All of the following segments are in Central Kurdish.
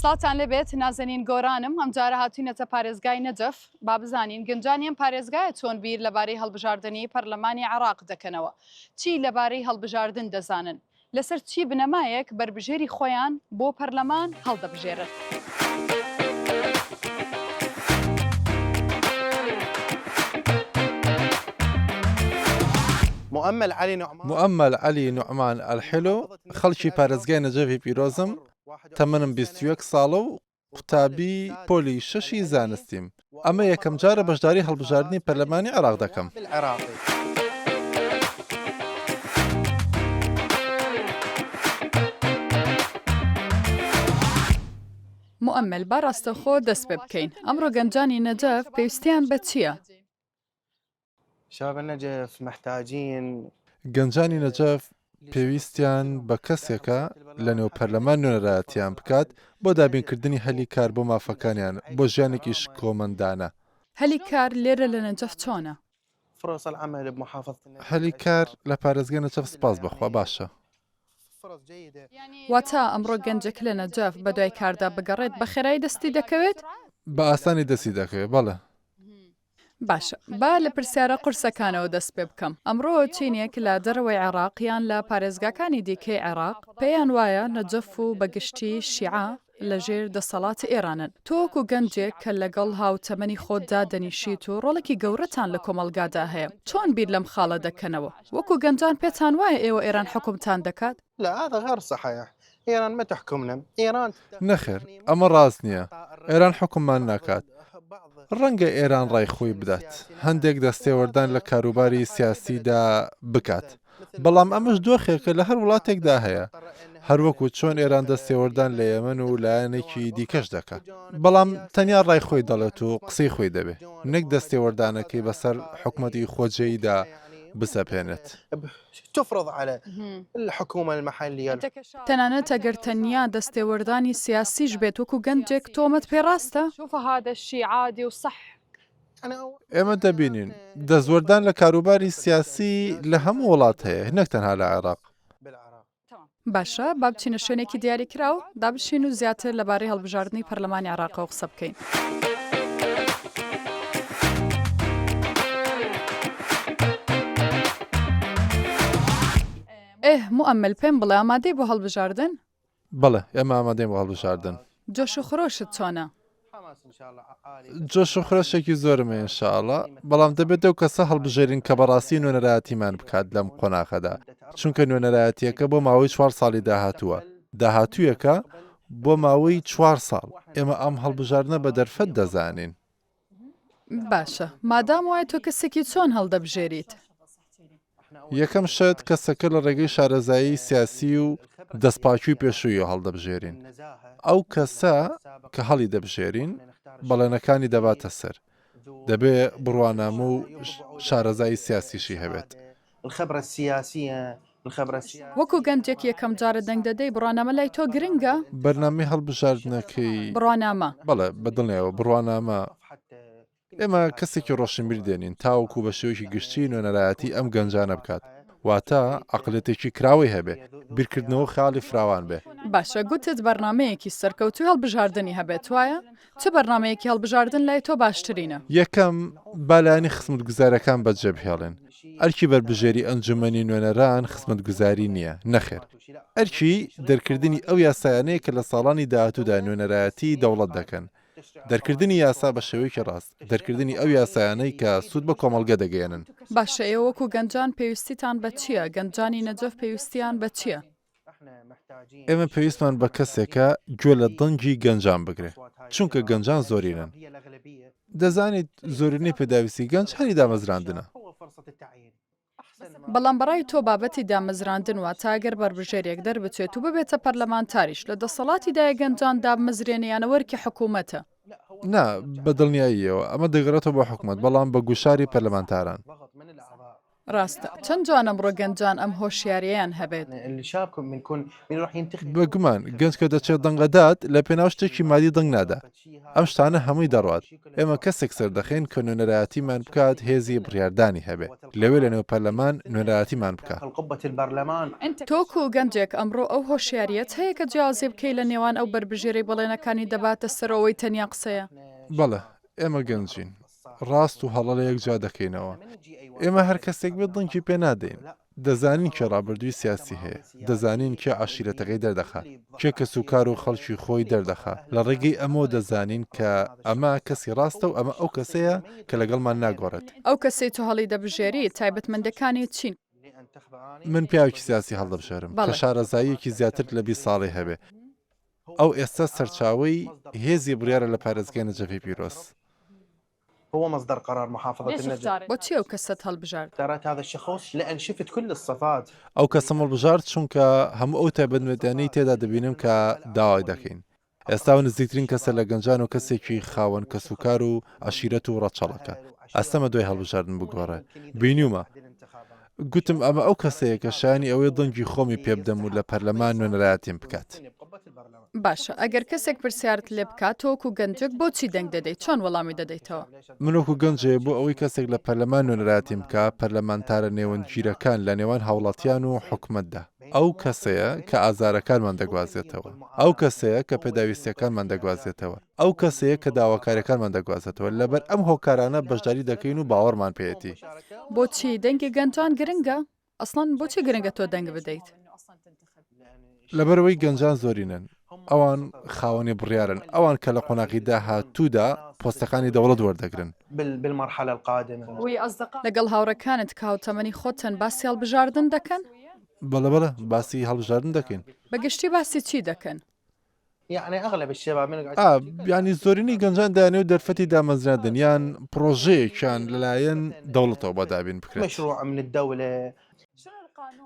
سڵاوتان لێبێت نازەنین گۆرانم ئەمجارە هاتوینەتە پارێزگای نەجەف با بزانین گەنجانی ئەم پارێزگایە چۆن بیر لەبارەی هەڵبژاردنی پەرلەمانی عێراق دەکەنەوە چی لەبارەی هەڵبژاردن دەزانن لەسەر چی بنەمایەک بەربژێری خۆیان بۆ پەرلەمان هەڵدەبژێرن. موئەمەل عەلی نوعمان ئەلحلو، خەڵکی پارێزگای نەجەفی پیرۆزم، تەمەنم 21 ساڵە و قوتابی پۆلی شەشی زانستیم. ئەمە یەکەمجارە بەشداری هەڵبژاردنی پەرلەمانی عێراق دەکەم. موئەمەل، با ڕاستەوخۆ دەست پێ بکەین. ئەمڕۆ گەنجانی نەجەف پێویستیان بە چییە؟ گەنجانی نەجەف پێویستیان بە کەسێکە لەنێو پەرلەمان نوێنەرایەتیان بکات بۆ دابینکردنی هەلی کار بۆ مافەکانیان بۆ ژیانێکی شکۆمەندانە. هەلی کار لێرە لە نەجەف چۆنە؟ هەلی کار لە پارێزگای نەجەف سوپاس بەخوا باشە. واتە ئەمڕۆ گەنجێک لە نەجەف بەدوای کاردا بگەڕێت بە خێرایی دەستی دەکەوێت؟ بە ئاسانی دەستی دەکەوێت بەڵێ. باشە با لە پرسیارە قورسەکانەوە دەست پێ بکەم. ئەمڕۆ چینێک لە دەرەوەی عێراق یان لە پارێزگاکانی دیکەی عێراق پێیان وایە نەجەف و بە گشتی شیعە لە ژێر دەسەڵاتی ئێرانن. تۆ وەکو گەنجێک کە لەگەڵ هاوتەمەنی خۆتدا دەنیشیت و ڕۆڵێکی گەورەتان لە کۆمەڵگادا هەیە، چۆن بیر لەم خاڵە دەکەنەوە؟ وەکو گەنجان پێتان وایە ئێوە ئێران حوکمتان دەکات؟ لا هذا غير صحيح ایران ما تحكمنا ایران نەخێر ئەمە ڕاست نییە ئێران حوکممان ناکات ڕەنگە ئێران ڕای خۆی بدات هەندێک دەستێوەردان لە کاروباری سیاسیدا بکات بەڵام ئەمەش دۆخێکە لە هەر وڵاتێکدا هەیە هەروەکو چۆن ئێران دەستێوەردان لە یەمەن و لایەنێکی دیکەش دەکات بەڵام تەنیا ڕای خۆی دەڵێت و قسەی خۆی دەبێ نەک دەستێوەردانەکەی بەسەر حکومەتی خۆجێیدا بسەپێنێت. تفرض على الحكومة المحلية. تەنانەت ئەگەر تەنیا دەستێوەردانی سیاسیش بێت وەکو گەنجێک تۆمەت پێ ڕاستە؟ ئێمە دەبینین دەستوەردان لە کاروباری سیاسی لە هەموو وڵات هەیە نەک تەنها لە عێراق. باشە با بچینە شوێنێکی دیاریکراو دابشین و زیاتر لەبارەی هەڵبژاردنی پەرلەمانی عێراقەوە قسە بکەین. ئه موئەمل پێم بڵێ ئامادەی بۆ هەڵبژاردن؟ بەڵێ ئێمە ئامادەین بۆ هەڵبژاردن. جۆش و خرۆشت چۆنە؟ جۆش و خرۆشێکی زۆرم هەیە ان شاء اللە، بەڵام دەبێت ئەو کەسە هەڵبژێرین کە بەڕاستی نوێنەرایەتیمان بکات لەم قۆناغەدا، چونکە نوێنەرایەتییەکە بۆ ماوەی چوار ساڵی داهاتووە، داهاتوویەکە بۆ ماوەی چوار ساڵ، ئێمە ئەم هەڵبژاردنە بە دەرفەت دەزانین. باشە مادام وایە تۆ کەسێکی چۆن هەڵدەبژێریت؟ یەکەم شت کەسەکە لە ڕێگەی شارەزایی سیاسی و دەستپاکی و پێشوویەوە هەڵدەبژێرین. ئەو کەسە کە هەڵی دەبژێرین بەڵێنەکانی دەباتە سەر. دەبێ بڕوانامە و شارەزایی سیاسیشی هەبێت. وەکو گەنجێک یەکەم جارە دەنگ دەدەی بڕوانامە لای تۆ گرنگە؟ بەرنامەی هەڵبژاردنەکەی. بڕوانامە. بەڵێ بە دڵنیایەوە بڕوانامە. ئێمە کەسێکی ڕۆشنبیر دێنین تاوەکو بە شێوەیەکی گشتی نوێنەرایەتی ئەم گەنجانە بکات، واتە عەقڵیەتێکی کراوەی هەبێ، بیرکردنەوە و خەیاڵی فراوان بێ. باشە گوتت بەرنامەیەکی سەرکەوتووی هەڵبژاردنی هەبێت وایە؟ چ بەرنامەیەکی هەڵبژاردن لای تۆ باشترینە؟ یەکەم، با لایەنی خزمەتگوزارییەکان بەجێبهێڵین. ئەرکی بەربژێری ئەنجومەنی نوێنەران خزمەتگوزاری نییە، نەخێر. ئەرکی دەرکردنی ئەو یاسایانەیە کە لە ساڵانی داهاتوودا نوێنەرایەتیی دەوڵەت دەکەن. دەرکردنی یاسا بە شێوەیەکی ڕاست، دەرکردنی ئەو یاسایانەی کە سوود بە کۆمەڵگە دەگەیەنن. باشە ئێوە وەکو گەنجان پێویستیتان بە چییە؟ گەنجانی نەجەف پێویستیان بە چییە؟ ئێمە پێویستمان بە کەسێکە گوێ لە دەنگی گەنجان بگرێ، چونکە گەنجان زۆرینەن. دەزانیت زۆرینەی پێداویستی گەنج هەلی دامەزراندنە. بەڵام بەڕای تۆ بابەتی دامەزراندن واتە گەر بەربژێرێک دەربچێت و ببێتە پەرلەمانتاریش لە دەسەڵاتیدایە گەنجان دابمەزرێنێ یان ئەوە ئەرکی حکوومەتە؟ نا، بە دڵنیاییەوە ئەمە دەگەڕێتەوە بۆ حکومەت، بەڵام بە گوشاری پەرلەمانتاران. ڕاستە. چەند جوان ئەمڕۆ گەنجان ئەم هۆشیارییەیان هەبێت. بێگومان، گەنج کە دەچێت دەنگ ئەدات، لە پێناو شتێکی مادی دەنگ نادا. ئەم شتانە هەمووی دەڕوات. ئێمە کەسێک سەردەخەین کە نوێنەرایەتیمان بکات، هێزی بڕیاردانی هەبێ، لەوێ لەنێو پەرلەمان نوێنەرایەتیمان بکا. تۆ وەکو گەنجێک ئەمڕۆ ئەو هۆشیارییەت هەیە کە جیاوازی بکەی لە نێوان ئەو بەربژێرەی بەڵێنەکانی دەباتە سەر و ئەوەی تەنیا قسەیە؟ بەڵێ، ئێمە گەنجین. ڕاست و هەڵە لە یەک جیا دەکەینەوە. ئێمە هەر کەسێک بێت دەنگی پێ نادەین. دەزانین کێ ڕابردووی سیاسی هەیە، دەزانین کێ عەشیرەتەکەی دەردەخا، کێ کەسوکار و خەڵکی خۆی دەردەخا، لە ڕێگەی ئەمەوە دەزانین کە ئەمە کەسی ڕاستە و ئەمە ئەو کەسەیە کە لەگەڵمان ناگۆڕێت. ئەو کەسەی تۆ هەڵیدەبژێریت تایبەتمەندەکانی چین؟ من پیاوێکی سیاسی هەڵدەبژێرم کە شارەزاییەکی زیاتر لە 20 ساڵەی هەبێ. ئەو ئێستا سەرچاوەی هێزی بڕیارە لە پارێزگای نەجەفی پیرۆز. بۆچی ئەو کەسەت هەڵبژارد؟ ئەو کەسەم هەڵبژارد چونکە هەموو ئەو تایبەتمەندیانەی تێدا دەبینم کە داوای دەکەین. ئێستا ئەو نزیکترین کەسە لە گەنجان و کەسێکی خاوەن کەسوکار و عەشیرەت و ڕەچەڵەکە. ئەستەمە دوای هەڵبژاردن بگۆڕێ. بینیومە. گوتم ئەمە ئەو کەسەیە کە شایانی ئەوەیە دەنگی خۆمی پێبدەم و لە پەرلەمان نوێنەرایەتیم بکات. باشە ئەگەر کەسێک پرسیارت لێ بکات تۆ وەکو گەنجێک بۆچی دەنگ دەدەیت چۆن وەڵامی دەدەیتەوە؟ من وەکو گەنجێ بۆ ئەوەی کەسێک لە پەرلەمان نوێنەرایەتیم بکا، پەرلەمانتارە نێوەندگیرەکان لە نێوان هاوڵاتیان و حکومەتدا، ئەو کەسەیە کە ئازارەکانمان دەگوازێتەوە، ئەو کەسەیە کە پێداویستیەکانمان دەگوازێتەوە، ئەو کەسەیە کە داواکاریەکانمان دەگوازێتەوە، لەبەر ئەم هۆکارانە بەشداری دەکەین و باوەڕمان پێیەتی. بۆچی دەنگی گەنجان گرنگە؟ ئەسڵەن بۆچی گرنگە تۆ دەنگ بدەیت؟ لەبەرئەوەی گەنجان زۆرینەن، ئەوان خاوەنی بڕیارن، ئەوان کە لە قۆناغی داهاتوودا پۆستەکانی دەوڵەت وەردەگرن. لەگەڵ هاوڕێکانت کە هاوتەمەنی خۆتن باسی هەڵبژاردن دەکەن؟ بەڵێ بەڵێ، باسی هەڵبژاردن دەکەین. بە گشتی باسی چی دەکەن؟ ئا، یانی زۆرینەی گەنجان دەیانەوێت دەرفەتی دامەزراندن یان پڕۆژەیەکیان لەلایەن دەوڵەتەوە بۆ دابین بکرێت.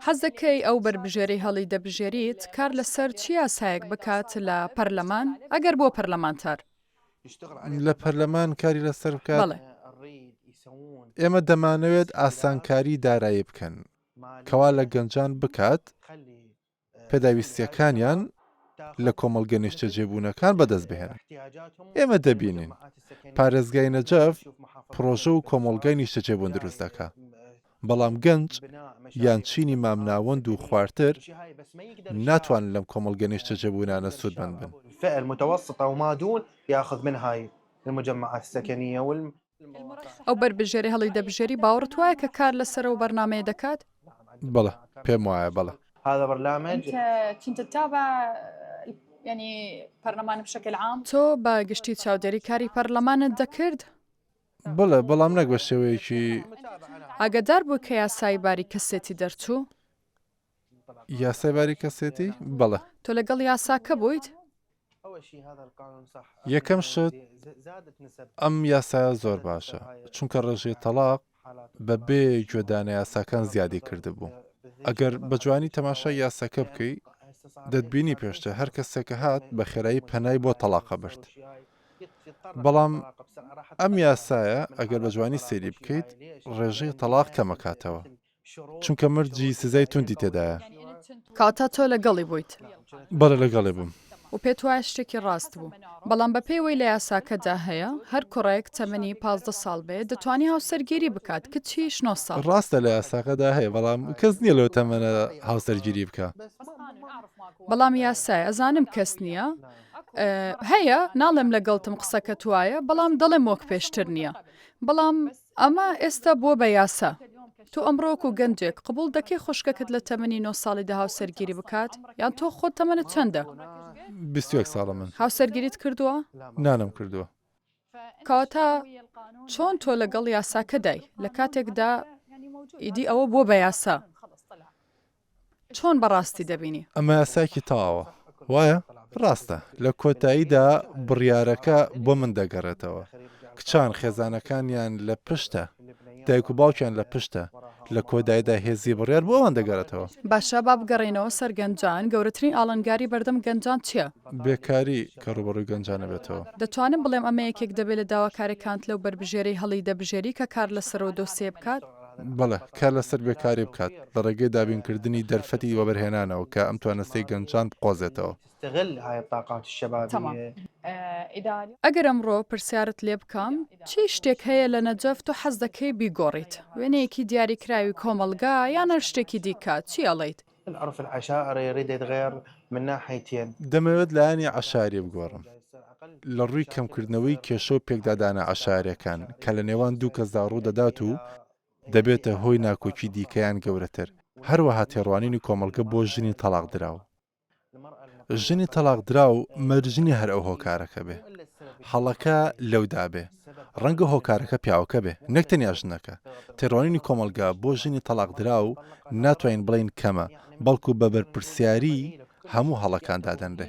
حەز دەکەی ئەو بەربژێرەی هەڵیدەبژێریت کار لەسەر چ یاسایەک بکات لە پەرلەمان ئەگەر بووە پەرلەمانتار؟ لە پەرلەمان کاری لەسەر بکات؟ بەڵێ. ئێمە دەمانەوێت ئاسانکاری دارایی بکەن کەوا لە گەنجان بکات پێداویستییەکانیان لە کۆمەڵگە نیشتەجێبوونەکان بەدەست بهێنن. ئێمە دەبینین پارێزگای نەجەف پڕۆژە و کۆمەڵگای نیشتەجێبوون دروست دەکا، بەڵام گەنج یان چینی مامناوەند و خوارتر ناتوانن لەم کۆمەڵگە نیشتەجێبوونانە سوودمەند بن. ئەو بەربژێرەی هەڵیدەبژێری باوەڕت وایە کە کار لەسەر ئەو بەرنامەیە دەکات؟ بەڵێ، پێم وایە بەڵێ. تۆ بە گشتی چاودێری کاری پەرلەمانت دەکرد؟ بەڵێ، بەڵام نەک بە شێوەیەکی. ئاگادار بووی کە یاسای باری کەسێتی دەرچوو؟ یاسای باری کەسێتی؟ بەڵێ. تۆ لەگەڵ یاساکە بوویت؟ یەکەم شت ئەم یاسایە زۆر باشە، چونکە ڕێژەی تەڵاق بە بێ گوێدانە یاساکان زیادی کردبوو. ئەگەر بە جوانی تەماشای یاساکە بکەی دەتبینی پێشتر هەر کەسێک کە هات بە خێرایی پەنای بۆ تەڵاقە برد. بەڵام ئەم یاسایە ئەگەر بە جوانی سەیری بکەیت ڕێژەی تەڵاق کەمەکاتەوە. چونکە مەرجی سزای توندی تێدایە. کەواتە تۆ لەگەڵی بوویت؟ بەڵێ لەگەڵی بووم. و پێت وایە شتێکی ڕاست بوو؟ بەڵام بەپێی ئەوەی لە یاساکەدا هەیە، هەر کوڕێک تەمەنی 15 ساڵ بێت دەتوانی هاوسەرگیری بکات، کچیش نۆ ساڵ. ڕاستە لە یاساکەدا هەیە، بەڵام کەس نییە لەو تەمەنە هاوسەرگیری بکا. بەڵام یاسایە، ئەزانم کەس نییە، هەیە، ناڵێم لەگەڵتم قسەکەت وایە، بەڵام دەڵێم وەک پێشتر نییە. بەڵام ئەمە ئێستا بووە بە یاسا. تۆ ئەمڕۆ وەکو گەنجێک قبوڵ دەکەی خوشکەکەت لە تەمەنی نۆ ساڵیدا هاوسەرگیری بکات؟ یان تۆ خۆت تەمەنت چەندە؟ 21 ساڵە من. هاوسەرگیریت کردووە؟ نا نەمکردووە. کەواتە چۆن تۆ لەگەڵ یاساکەدای لە کاتێکدا ئیدی ئەوە بووە بە یاسا؟ چۆن بە ڕاستی دەبینی؟ ئەمە یاسایەکی تەواوە، وایە؟ ڕاستە، لە کۆتاییدا بڕیارەکە بۆ من دەگەڕێتەوە. کچان خێزانەکانیان لە پشتە، دایک و باوکیان لە پشتە، لە کۆدایدا هێزی بڕیار بۆ ئەوان دەگەڕێتەوە. باشە با بگەڕێینەوە سەر گەنجان، گەورەترین ئاڵنگاری بەردەم گەنجان چییە؟ بێکاری کە ڕووبەڕووی گەنجان ئەبێتەوە. دەتوانم بڵێم ئەمە یەکێک دەبێت لە داواکارەکانت لەو بەربژێرەی هەڵیدەبژێری کە کار لەسەر ئەو دۆسیەیە بکات؟ بەڵێ، کار لەسەر بێکاری بکات لە ڕێگەی دابینکردنی دەرفەتی وەبەرهێنانەوە کە ئەم توانستەی گەنجان بقۆزێتەوە. ئەگەر ئەمڕۆ پرسیارت لێ بکەم چی شتێک هەیە لە نەجەف تۆ حەز دەکەی بیگۆڕیت، وێنەیەکی دیاریکراوی کۆمەڵگا یان هەر شتێکی دیکە، چی ئەڵێیت؟ دەمەوێت لایەنی عەشایەری بگۆڕم لە ڕووی کەمکردنەوەی کێشە و پێکدادانە عەشایەریەکان کە لە نێوان دوو کەسدا ڕوودەدات و دەبێتە هۆی ناکۆکی دیکە یان گەورەتر، هەروەها تێڕوانینی کۆمەڵگە بۆ ژنی تەڵاقدراو. ژنی تەڵاقدراو مەرج نیە هەر ئەو هۆکارەکە بێ، هەڵەکە لەودا بێ، ڕەنگە هۆکارەکە پیاوەکە بێ نەک تەنیا ژنەکە، تێڕوانینی کۆمەڵگا بۆ ژنی تەڵاقدراو ناتوانین بڵێین کەمە، بەڵکو بە بەرپرسیاری هەموو هەڵەکان دادەنرێ.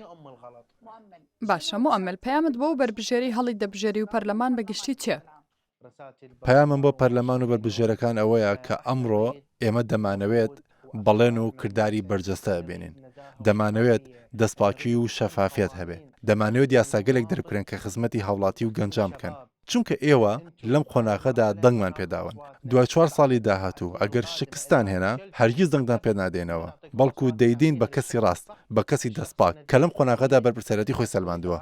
باشە موئەمل پەیامت بۆ ئەو بەربژێرەی هەڵیدەبژێری و پەرلەمان بە گشتی چیە؟ پەیامم بۆ پەرلەمان و بەربژێرەکان ئەوەیە کە ئەمڕۆ ئێمە دەمانەوێت بەڵێن و کرداری بەرجەستە ببینین، دەمانەوێت دەستپاکی و شەفافیەت هەبێ، دەمانەوێت یاساگەلێک دەربکرێن کە خزمەتی هاوڵاتی و گەنجان بکەن، چونکە ئێوە لەم قۆناغەدا دەنگمان پێداون، دوای چوار ساڵی داهاتوو ئەگەر شکستتان هێنا هەرگیز دەنگتان پێنادەینەوە، بەڵکو دەیدەین بە کەسی ڕاست، بە کەسی دەستپاک کە لەم قۆناغەدا بەرپرسیارێتی خۆی سەلماندووە.